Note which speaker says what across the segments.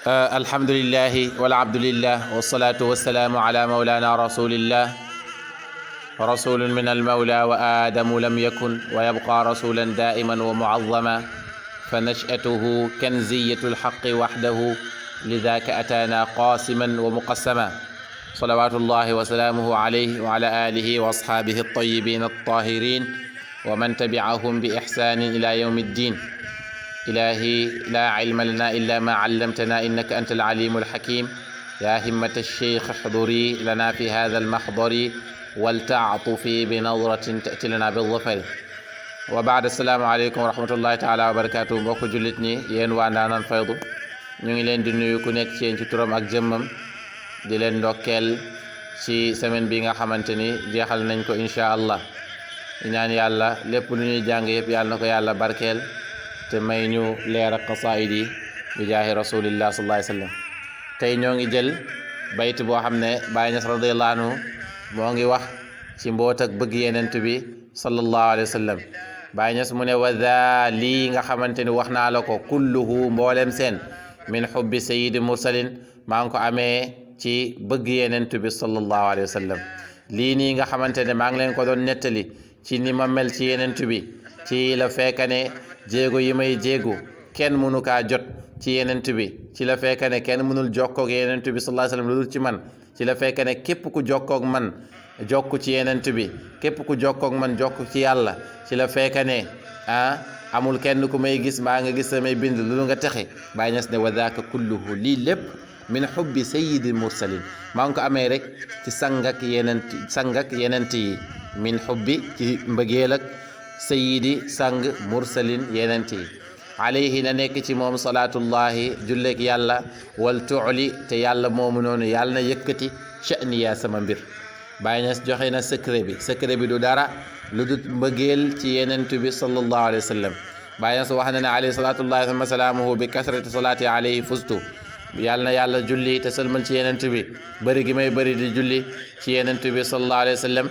Speaker 1: الحمد لله والعبد لله والصلاة والسلام على مولانا رسول الله رسول من المولى وآدم لم يكن ويبقى رسولا دائما ومعظما فنشأته كنزية الحق وحده لذاك أتانا قاسما ومقسما صلوات الله وسلامه عليه وعلى آله وأصحابه الطيبين الطاهرين ومن تبعهم بإحسان إلى يوم الدين. إلهي لا علم لنا إلا ما علمتنا إنك أنت العليم الحكيم. يا همة الشيخ احضري لنا في هذا المحضر ولتعطفي بنظرة تأتي لنا بالظفر. وبعد السلام عليكم ورحمة الله تعالى وبركاته. mbokk jullit ñi yéen waa Ndaanaan Faydu ñu ngi leen di nuyu ku nekk ci yéen ci turam ak jëmmam di leen ndokkeel ci semaine bi nga xamante ni jeexal nañ ko incha allah ñaan yàlla lépp lu ñuy jàng yëpp yàlla na ko yàlla barkeel te may ñu leer ak xasaayid yi bi jaahi rasulillah sallallahu alayhi wa sallam. tey ñoo ngi jël bayt boo xam ne Baay Ñas radiyallahu anhu moo ngi wax ci mboot ak bëgg yenent bi sallallahu alayhi wa sallam. Baay Ñas mu ne wa daa lii nga xamante ni wax naa la ko kulluhu mboolem seen min xubbi sayyidi mursalin maa ngi ko amee ci bëgg yenent bi sallallahu alayhi wa sallam. lii nii nga xamante ne maa ngi leen ko doon nettali ci ni ma mel ci yenent bi ci la fekk ne jéego yi may jéego kenn mënu kaa jot ci yenent bi ci la fekk ne kenn mënul jokkoog yenent bi sallallahu alayhi wa sallam lu dul ci man ci la fekk ne képp ku jokkoog man jokk ci yenent bi képp ku jokkoog man jokk ci yàlla ci la fekk ne amul kenn ku may gis maa nga gis samay bind lu nga texe. Baay Ñas ne wa daaka kulluhu lii lépp min xubbi sayyidi mursalin maa ngi ko amee rek ci sangak yenent yi min xubbi ci mbëggeel ak sayyidi sang mursalin yenent yi alayhi na nekk ci moom salaatullahi julleek yàlla wal tuuli te yàlla moomu noonu yàlla na yëkkati sha'ni yaa sama mbir. Baay Ñas joxe na secret bi du dara lu dul mbëggeel ci yenent bi sallallahu alayhi wa sallam. Baay Ñas wax na ne alayhi salaatullahi wa salaamuhu bi kasrati salaati alayhi fustu yàlla na yàlla julli te sëlmal ci yenent bi bëri gi may bëri di julli ci yenent bi sallallahu alayhi wa sallam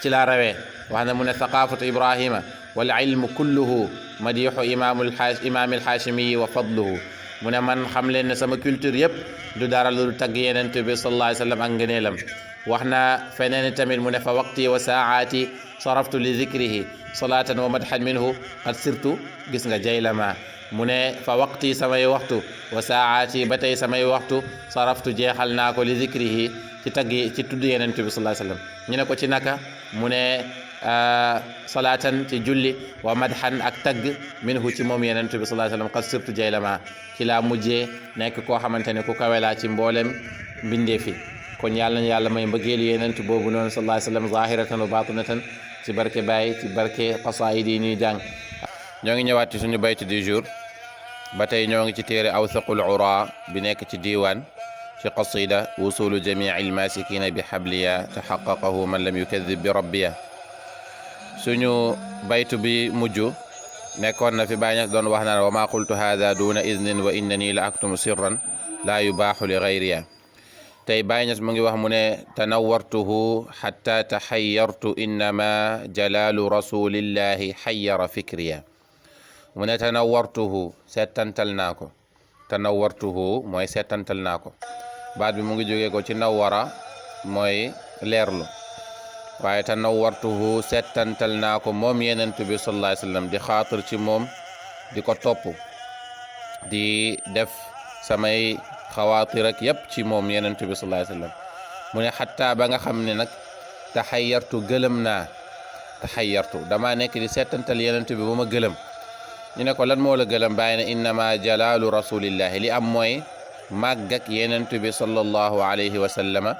Speaker 1: ci laa rawee. wax na mu ne thaqafatu ibrahima wal ilmu kulluhu madixu imaam alxaachimiyi wa fadluhu mu ne man xam leen ne sama culture yëpp du dara lu tagg yenent bi sallallahu alayhi wa sallam ak ngëneelam. wax na feneen tamit mu ne fa waqti wa saaati saraftu li zikrihi salaatan wa madhan minhu qad sirtu gis nga jaylama mu ne fa waqti samay waxtu wa saaati ba tey samay waxtu saraftu jeexal naa ko li zikrihi ci tagg ci tudd yenent bi sallallahu alayhi wa sallam. ñu ne ko ci naka mu ne salaatan ci julli wa madhan ak tagg minhu ci moom yenent bi sallallahu alayhi wa sallam qad sirtu jaylama ci laa mujjee nekk koo xamante ne ku kawelaa ci mboolem mbindee fi. kon yàlla na yàlla may mbëggeelu yenent boobu noonu sallallahu alayhi wa sallam zahiratan wa batinatan ci barke Baay ci barke xasaayid yi ñuy jàng. ñoo ngi ñëwaat ci suñu bayt du jour ba tey ñoo ngi ci téere awthaqul ura bi nekk ci diiwaan ci qasida wusulu jamii almasikina bi habliya taxaqaqahu man lam yukadib bi rabbiya. suñu baytu bi mujj nekkoon na fi Baay Ñas doon wax naan wa ma qultu hada duna idnin wa innani la aktumu sirran la yubaaxu li gayriya. tey Baay Ñas mu ngi wax mu ne tanawartuhu xatta taxayyartu innama jalaalu rasulillahi xayyara fikriya. mu ne tanawartuhu settantal naa ko tanawartuhu mooy settantal naa ko baat bi mu ngi jógee ko ci nawara mooy leerlu waaye tanawartuhu settantal naa ko moom yenent bi sallallahu alayhi wa sallam di xaatir ci moom di ko topp di def samay xawaatir ak yépp ci moom yenent bi sallallahu alayhi wa sallam. mu ne xataa ba nga xam ne nag taxayyartu gëlëm naa taxayyartu dama nekk di settantal yenent bi ba ma gëlëm. ñu ne ko lan moo la gëlëm bàyyi na innama jalaalu rasulillahi li am mooy màgg ak yenent bi sallallahu alayhi wa sallama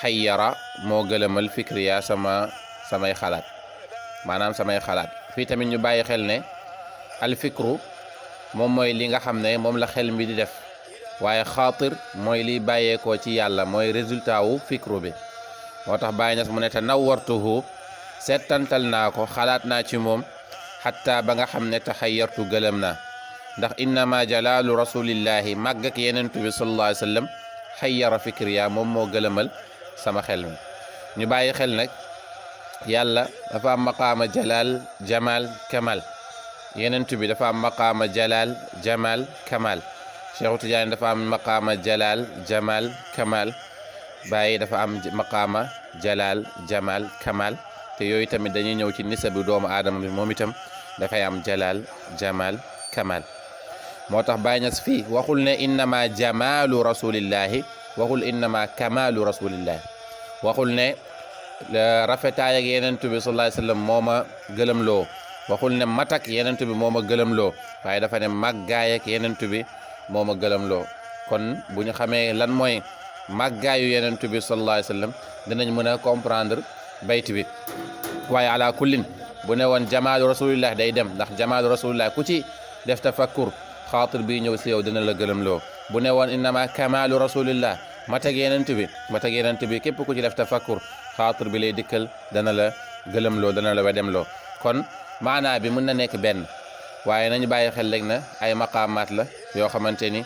Speaker 1: xayyara moo gëlëmal fikriya samay xalaat maanaam samay xalaat. fii tamit ñu bàyyi xel ne alfikru moom mooy li nga xam ne moom la xel mi di def waaye xaatir mooy liy bàyyeekoo ci yàlla mooy résultat wu fikru bi. moo tax Baay Ñas mu ne tanawwartuhu settantal naa ko xalaat naa ci moom xatta ba nga xam ne taxayyartu gëlëm naa ndax innama jalaalu rasulillahi màgg ak yenent bi sallallahu alayhi wa sallam xayyara fikriya moom moo gëlëmal sama xel mi. ñu bàyyi xel nag yàlla dafa am maqaama jalaal jamal kamal yenent bi dafa am maqaama jalaal jamal kamal Cheikh Tidiane dafa am maqaama jalal jamal kamal Baye dafa am maqaama jalal jamal kamal te yooyu tamit dañuy ñëw ci nisabu doomu aadama bi moom itam dafay am jalal jamal kamal moo tax Baye Niass fii waxul ne innama jamalu rasulillahi waxul innama kamalu rasulillahi waxul ne rafetaay ak yenentu bi sallallahu alayhi wasallam moo ma gëlëmloo waxul ne matak yenentu bi moo ma gëlëmloo waaye dafa ne màggaay ak yenentu bi moo ma gëlëmloo kon bu ñu xamee lan mooy màggaayu yenentu bi sallallahu alayhi wasallam dinañ mën a comprendre bayt bi waaye ala kullin bu ne woon jamaalu rasulillah day dem ndax jamaalu rasulillah ku ci def tafakkur xaatir bi ñëw si yow dina la gëlëmloo bu ne woon innama kamalu rasulillah matag yenentu bi képp ku ci def tafakkur xaatir bi lay dikkal dana la gëlëmloo dana la wedemloo kon maanaa bi mën na nekk benn waaye nañu bàyyi xel rek na ay maqaamaat la yoo xamante ni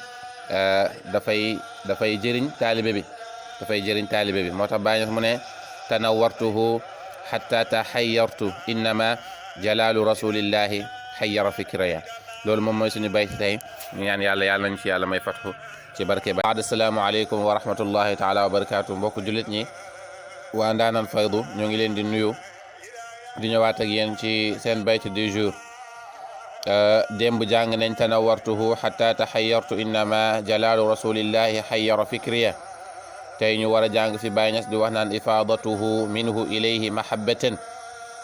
Speaker 1: dafay jëriñ taalibe bi moo tax Baay Ñas mu ne tanawartuhu hatta tahayyartu innama jalaalu rasulillahi hayyara fikraya loolu moom mooy suñu bayt tey ñu ñaan yàlla nañu ci yàlla may fatxu ci barke ba assalaamu aleykum wa rahmatullahi taala wa barakatuh mbokk jullit ñi waa Ndaanaan Faydu ñoo ngi leen di nuyu di ñëwaat ak yéen ci seen bayt du jour démb jàng nañ tanawartuhu hatta tahayyartu innama jalaalu rasulillahi hayyara fikriya tey ñu war a jàng fi Baay Ñas di wax naan ifaadatuhu minhu ilayhi mahabbatan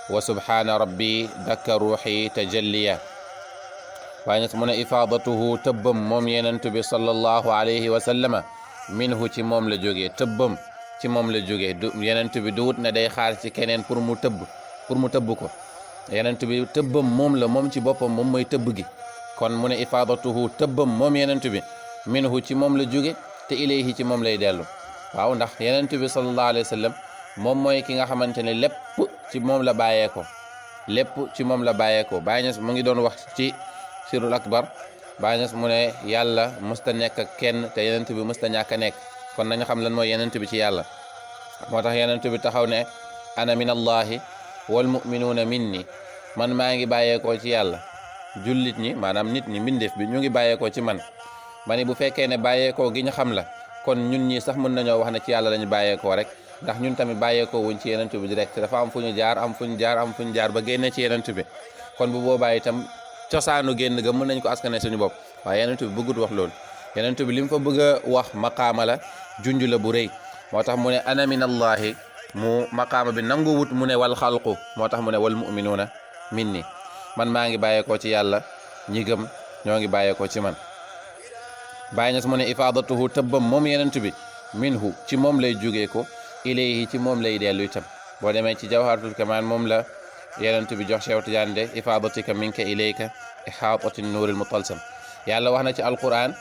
Speaker 1: wa subhana rabbi dakka ruuxi tajalliya Baay Ñas mu ne ifaadatuhu tëbbam moom yenentu bi sallallahu alayhi wa sallama minhu ci moom la jógee tëbbam ci moom la jógee yenentu bi duwut ne day xaar ci keneen pour mu tëbb ko yenentu bi tëbbam moom la moom ci boppam moom mooy tëbb gi kon mu ne ifaadatuhu tëbbam moom yenentu bi minhu ci moom la jóge te ilayhi ci moom lay dellu waaw ndax yenentu bi sallallahu alayhi wa sallam moom mooy ki nga xamante ne lépp ci moom la bàyyeekoo Baay Ñas mu ngi doon wax ci sirul akbar Baay Ñas mu ne yàlla mësta nekk ak kenn te yenentu bi mësta ñàkk a nekk kon nañu xam lan mooy yenentu bi ci yàlla moo tax yenentu bi taxaw ne ana min allahi wal muminuuna minni man maa ngi bàyyeekoo ci yàlla jullit ñi maanaam nit ñi mbindeef bi ñu ngi bàyyeekoo ci man ma ni bu fekkee ne bàyyeekoo gi ñu xam la kon ñun ñi sax mën nañoo wax ne ci yàlla lañu bàyyeekoo rek ndax ñun tamit bàyyeekoo wuñ ci yenentu bi direct dafa am fu ñu jaar ba génne ci yenentu bi kon bu boobaa itam cosaanu génn ga mën nañ ko askane suñu bopp waaye yenentu bi bëggut wax loolu yenentu bi li mu fa bëgg a wax maqaama la junj la bu rëy moo tax mu ne ana min allahi mu maqaama bi nangu wut mu ne wal xalqu moo tax mu ne wal muminuuna minni man maa ngi bàyyeekoo ci yàlla ñi gëm ñoo ngi bàyyeekoo ci man Baay Ñas mu ne ifaadatuhu tëbbam moom yenentu bi minhu ci moom lay jógee ko ilayhi ci moom lay dellu itam boo demee ci jawharatul kamal moom la yenentu bi jox Cheikh Tidiane de ifaadatika minka ilayka ihaatati nuuril mutalsam yàlla wax na ci alquran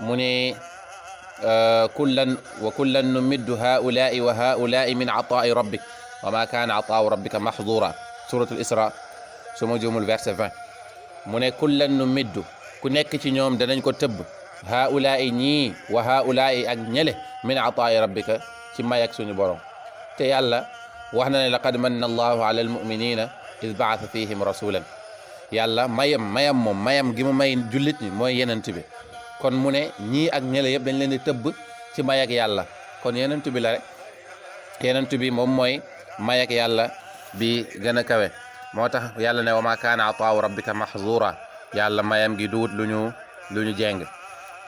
Speaker 1: mu ne kullan numiddu haulaai wa haulaai min ataai rabbik wa ma kaana ataau rabbika mahzura suratul isra su ma juumul verset 20 mu ne kullan numiddu ku nekk ci ñoom danañ ko tëbb haulaai ñii wa haulaai ak ñele min ataai rabbika ci may ak suñu borom te yàlla wax na ne laqad manna allahu ala almuminina id baasa fihim rasulan yàlla mayam gi mu may jullit ñi mooy yenent bi kon mu ne ñii ak ñele yëpp dañ leen di tëbb ci may ak yàlla kon yenent bi la rek yenent bi moom mooy may ak yàlla bi gën a kawe moo tax yàlla ne wa ma kaana ataawu rabbika mahzura yàlla mayam gi duwut lu ñu jeng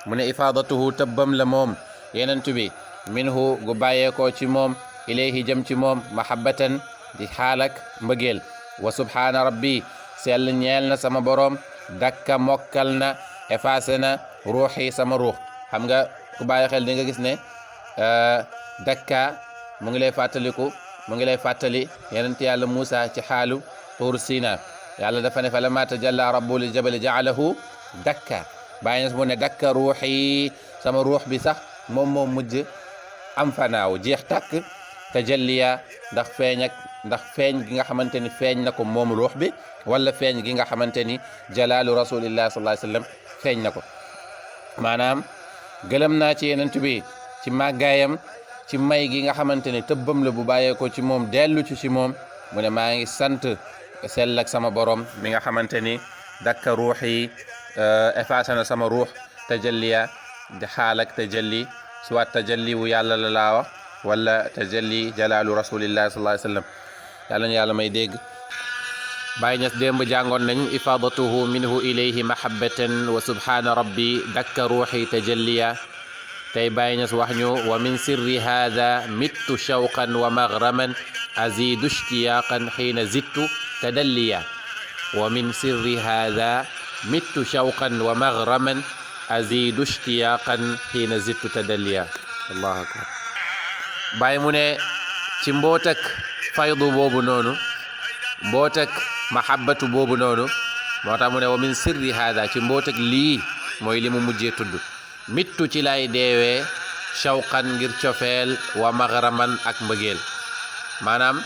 Speaker 1: mu ne ifaadatuhu tëbbam la moom yenent bi minhu gu bàyyeekoo ci moom ilayhi jëm ci moom mahabbatan di xaalak mbëggeel wa subhaana rabbi sell ñeel na sama boroom dakka mokkal na effacé na ruuxi sama ruux xam nga ku bàyyi xel di nga gis ne dakka mu ngi lay fàttali yenent yàlla Muusa ci xaalu tuur Sina yàlla dafa ne fa lamma tajalla rabbu lil jabali ja'alahu dakka Baay Ñas mu ne dakka ruuxi sama ruux bi sax moom moo mujj am fanaaw jeex tàkk tajalliya ndax feeñ gi nga xamante ni feeñ na ko moom ruux bi wala feeñ gi nga xamante ni jalaalu rasulillah sallallahu alayhi wasallam feeñ na ko maanaam gëlëm naa ci yenent bi ci màggaayam ci may gi nga xamante ni tëbbam la bu bàyyeekoo ci moom dellu ci moom mu ne maa ngi sant sell ak sama borom mi nga xamante ni dakka ruux yi effacé na sama ruux tajalliya di xaal ak tajalli soit tajalli wu yàlla la laa wax wala tajalli jalaalu rasulillahi sallallahu alayhi wa sallam yàlla na yàlla may dégg. Baay Ñas démb jàngoon nañ ifadatuhu minhu ilayhi mahabbatan wa subhana rabbi dakka ruuxi tajalliya. tey Baay Ñas wax ñu wa min sirri hada mittu shawqan wa maghraman azidu ishtiyaqan xiina zittu tadalliya. wa min sirri hada mittu shawqan wa maghraman azidu ishtiyaqan xiina zittu tadalliya. allahu akbar. Baay mu ne ci mbootak faydu boobu noonu mbootak mahabbatu boobu noonu moo tax mu ne wa min sirri hada ci mbootak lii mooy li mu mujjee tudd mittu ci lay deewee shawqan ngir cofeel wa maghraman ak mbëggeel maanaam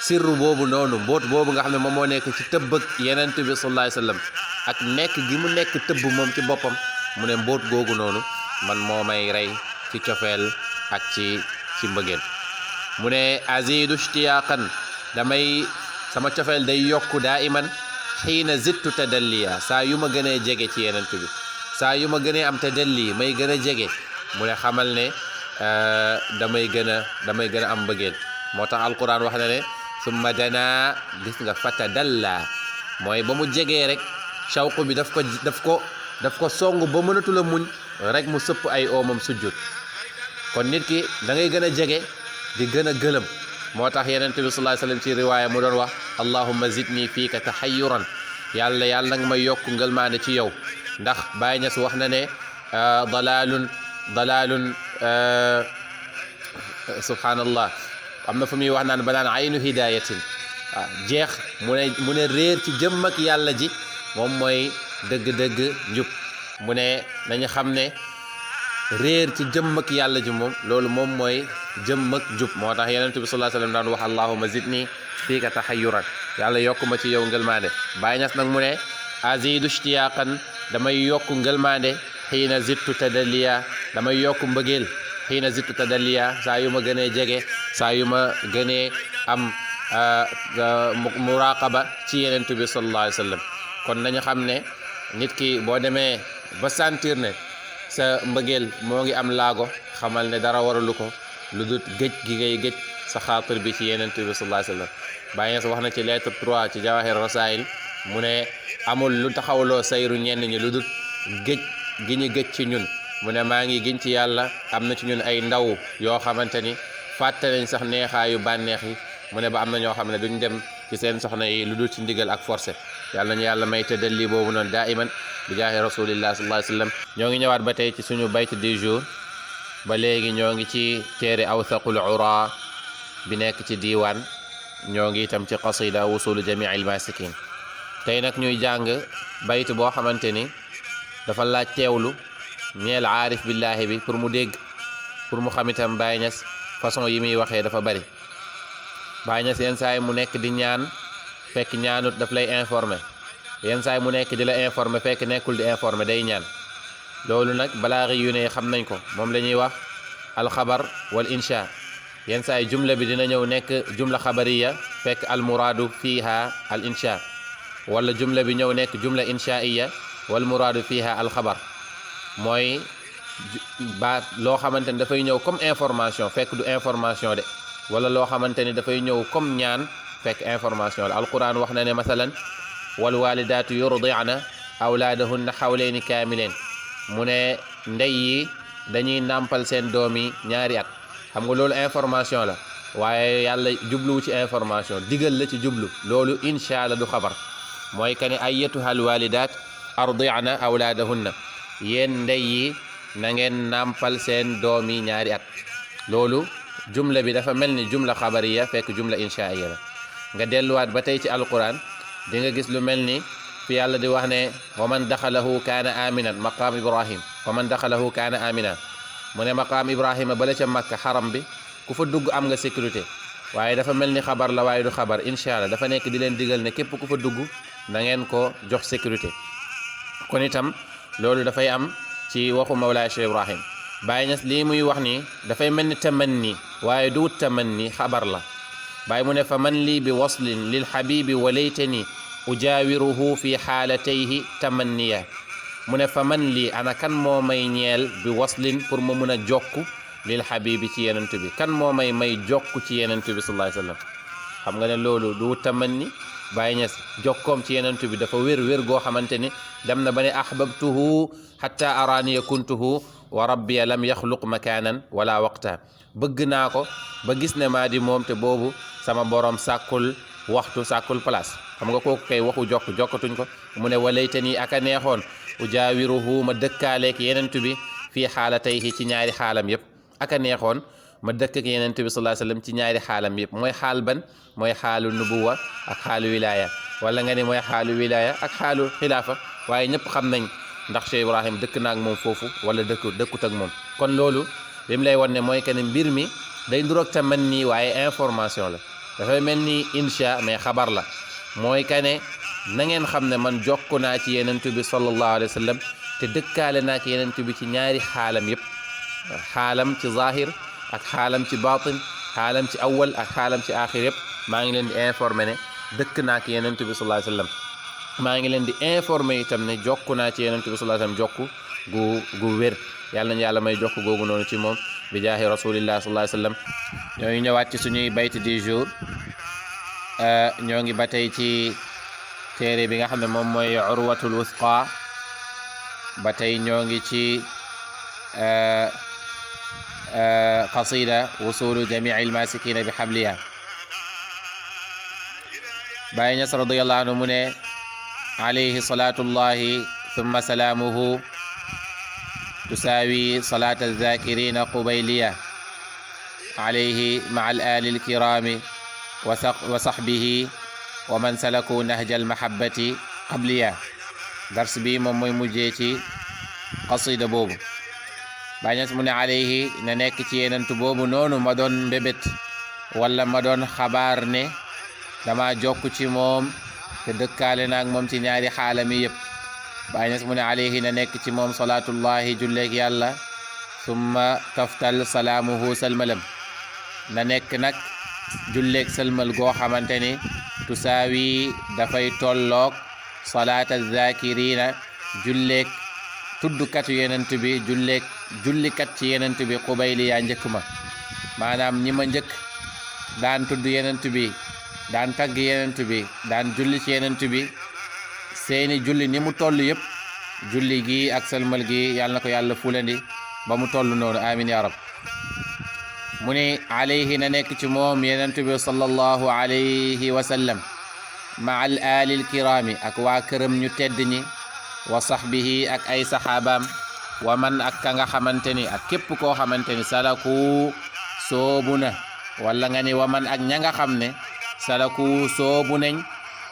Speaker 1: sirru boobu noonu mboot boobu nga xam ne moom moo nekk ci tëbb ak yenent bi sallallahu alayhi wa sallam ak nekk gi mu nekk tëbb moom ci boppam mu ne mboot googu noonu man moo may rey ci cofeel ak ci mbëggeel mu ne azidu ishtiyaqan damay sama cofeel day yokku daa iman xiina zittu tadalliya saa yu ma gënee jege ci yenent bi saa yu ma gënee am tadalli may gën a jege mu ne xamal ne damay gën a am mbëggeel moo tax alquran wax na ne summa dana gis nga fatadalla mooy ba mu jegee rek shawqu bi daf ko song ba mënatul a muñ rek mu sëpp ay oomam sujjut kon nit ki da ngay gën a jege di gën a gëlëm moo tax yenent bi sallallahu alayhi wasallam ci riwaaya mu doon wax allahumma zidni fiika tahayyuran yàlla nag may yokku ngëlmaane ci yow ndax Baay Ñas wax na ne dalalun subhanallah am na fu muy wax naan ba naan aynu hidayatin waaw jeex mu ne réer ci jëmm ak yàlla ji moom mooy dëgg-dëgg njub mu ne nañu xam ne réer ci jëmm ak yàlla ji loolu moom mooy jëmm ak njub moo tax yonent bi sallallahu alayhi wasallam daan wax allahumma zidni fiika tahayyuran yàlla yokku ma ci yow ngëlmaande. Baay Ñas nag mu ne azidu ishtiyaqan damay yokku ngëlmaande xiina zittu tadalliya damay yokku mbëggeel xiina zittu tadalliya saa yu ma gënee jege saa yu ma gënee am muraqaba ci yonent bi sallallahu alayhi wasallam kon nañu xam ne nit ki boo demee ba sentir ne sa mbëggeel moo ngi am laago xamal ne dara waralu ko lu dut géej gi ngay géej sa xaatir bi ci yenent bi sallallahu alayhi wasallam Baay Ñas wax na ci lettre 3 ci Jawahir Rasail mu ne amul lu taxawloo sayru ñenn ñi lu dut géej gi ñu géej ci ñun mu ne maa ngi giñ ci yàlla am na ci ñun ay ndaw yoo xamante ni fàtte nañ sax neexaayu bànneex yi mu ne ba am na ñoo xam ne duñ dem ci seen soxna yi lu dul ci ndigal ak forcé yàlla ñu yàlla may tëddalli boobu noonu daa iman bi jaahi rasulillah sallallahu alayhi wasallam ñoo ngi ñëwaat ba tey ci suñu bayt du jour ba léegi ñoo ngi ci téere awthaqul ura bi nekk ci diiwaan ñoo ngi itam ci qasida wusulu jami'il masikin tey nag ñuy jàng bayt boo xamante ni dafa laaj teewlu ñeel aarif billahi bi pour mu dégg pour mu xam itam Baay Ñas façon yi muy waxee dafa bari Baay Ñas yenn saa yi mu nekk di ñaan fekk ñaanut daf lay informer yenn saa yi mu nekk di la informer fekk nekkul di informer day ñaan loolu nag balaagi yu ne xam nañ ko moom la ñuy wax alxabar wal insha yenn saa yi jumla bi dina ñëw nekk jumla xabariya fekk almuraadu fiiha al insha wala jumla bi ñëw nekk jumla inshaiya wal muraadu fiiha alxabar mooy baat loo xamante ni dafay ñëw comme information fekk du information de wala loo xamante ni dafay ñëw comme ñaan fekk information la alquran wax na ne masalan wal walidaatu yurdi'na awlaadahunna xawlayni kaamileen mu ne ndey yi dañuy nàmpal seen doom yi ñaari at xam nga loolu information la waaye yàlla jubluwu ci information digal la ci jublu loolu insha Allah du xabar mooy que ne ayyatuhal walidaat ardi'na awlaadahunna yéen ndey yi na ngeen nàmpal seen doom yi ñaari at loolu jumla bi dafa mel ni jumla xabariya fekk jumla inshaiya la nga delluwaat ba tey ci alquran di nga gis lu mel ni fi yàlla di wax ne wa man daxalahu kaana aminan maqaam ibrahim wa man daxalahu kaana aminan mu ne maqaam ibrahima bala ca makka xaram bi ku fa dugg am nga sécurité waaye dafa mel ni xabar la waaye du xabar incha allah dafa nekk di leen digal ne képp ku fa dugg na ngeen ko jox sécurité kon itam loolu dafay am ci waxu Mawlaay Cheikh Ibrahim Baay Ñas lii muy wax ni dafay mel ni tamanni waaye du tamanni xabar la Baay mu ne fa man lii bi waslin lil habibi wa laytani ujaawiruhu fi xaalatayhi tamanniya mu ne fa man lii ana kan moo may ñeel bi waslin pour ma mun a jokku lil habibi ci yenent bi kan moo may jokku ci yenent bi sallallahu alayhi wasallam xam nga ne loolu du tamanni Baye Niass jokkoom ci yenent bi dafa wér goo xamante ni dem na ba ne ahbabtuhu hatta araniya kuntuhu wa rabbiya lam yaxluq makaanan wala waqta bëgg naa ko ba gis ne maa di moom te boobu sama borom sàkkul waxtu sàkkul place xam nga kooku kay waxu jokkatuñ ko mu ne walaytani aka neexoon ujaawiruhu ma dëkkaaleek yenent bi fii xaalatayhi ci ñaari xaalam yëpp aka neexoon ma dëkk ak yenent bi sallallahu alayhi wasallam ci ñaari xaalam yëpp mooy xaal ban mooy xaalu nubuwa ak xaalu wilaya wala nga ne mooy xaalu wilaya ak xaalu xilaafa waaye ñëpp xam nañ ndax Cheikh Ibrahim dëkk na ak moom foofu wala dëkkut ak moom kon loolu li mu lay wan ne mooy que ne mbir mi day nduroog tamanni waaye information la dafay mel ni insha mais xabar la mooy que ne na ngeen xam ne man jokku naa ci yenent bi sallallahu alayhi wa sallam te dëkkaale naa ci yenent bi ci ñaari xaalam yëpp xaalam ci zahir ak xaalam ci batin xaalam ci awal ak xaalam ci axir yëpp maa ngi leen di informer ne dëkk naa ci yenent bi sallallahu alayhi wa sallam maa ngi leen di informer itam ne jokku naa ci yenent bi sallallahu alayhi wa sallam jokku gu wér yàlla nañu yàlla may jokku googu noonu ci moom bi jaahi rasulillah sallallahu alayhi wa sallam ñoo ngi ñëwaat ci suñuy bayt du jour ñoo ngi ba tey ci téere bi nga xam ne moom mooy urwatul wusqa ba tey ñoo ngi ci qasida wusulu jamii almasikina bi habliya Baye Niass radiyallahu anhu mu ne alayhi salatullahi thumma salaamuhu تساوي صلاة الذاكرين قبيلية عليه مع الآل الكرام وصحبه ومن سلكوا نهج المحبة قبلية درس بي موي مجيتي قصيدة بوبو Baye Niass mu ne alayhi na nekk ci yenent boobu noonu ma doon mbébét wala ma doon xabaar ne dama jokk ci moom te dëkkaale naag moom ci ñaari xaalami yëpp Baye Niass mu ne alayhi na nekk ci moom salaatullahi julleeg yàlla summa toftal salaamuhu salmalam na nekk nag julleeg salmal goo xamante ni tusaawi dafay tolloog salaata zakirina julleeg tuddkatu yenent bi jullikat ci yenent bi qubayli yaa njëkk ma maanaam ñi ma njëkk daan tudd yenent bi daan tagg yenent bi daan julli ci yenent bi seeni julli ni mu toll yëpp julli gi ak salmal gi yàlla na ko yàlla fulandi ba mu toll noonu amin ya rab mu ne alayhi na nekk ci moom yenent bi sallallahu alayhi wa sallam ma al ali al kirami ak waa këram ñu tedd ñi wa sahbihi ak ay saxaabaam wa man ak ka nga xamante ni ak képp koo xamante ni salaku soobu na wala nga ni wa man ak ña nga xam ne salaku soobu nañ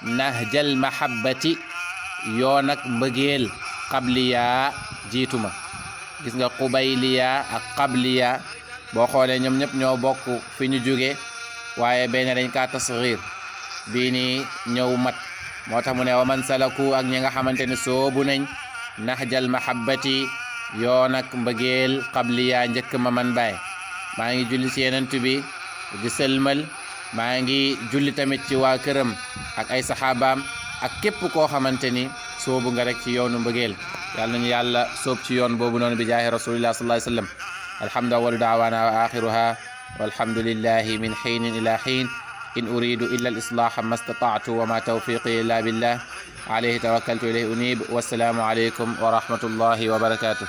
Speaker 1: nahjal mahabbati yoon ak mbëggeel qabliya jiituma gis nga qubayliya ak qabliya boo xoolee ñoom ñëpp ñoo bokk fi ñu jóge waaye benn dañ kaa tasghir bii ni ñëw mat moo tax mu ne wa man salaku ak ñi nga xamante ne soobu nañ nahjal mahabbati yoon ak mbëggeel qabliya njëkk ma man baay maa ngi julli ci yenent bi di sëlmal maa ngi julli tamit ci waa këram ak ay saxaabaam ak képp koo xamante ni soobu nga rek ci yoonu mbëggeel yàlla nañu yàlla soob ci yoon boobu noonu bi jaahi rasulillah sallallahu alayhi wa sallam alhamdu awwalu da'wana wa akhiruha walhamdulillahi min hiinin ila hiin in uridu illa al islaha ma stata'tu wa ma tawfiqi illa billah alayhi tawakkaltu ilayhi unib wassalaamu alaykum wa rahmatullahi wa barakatuh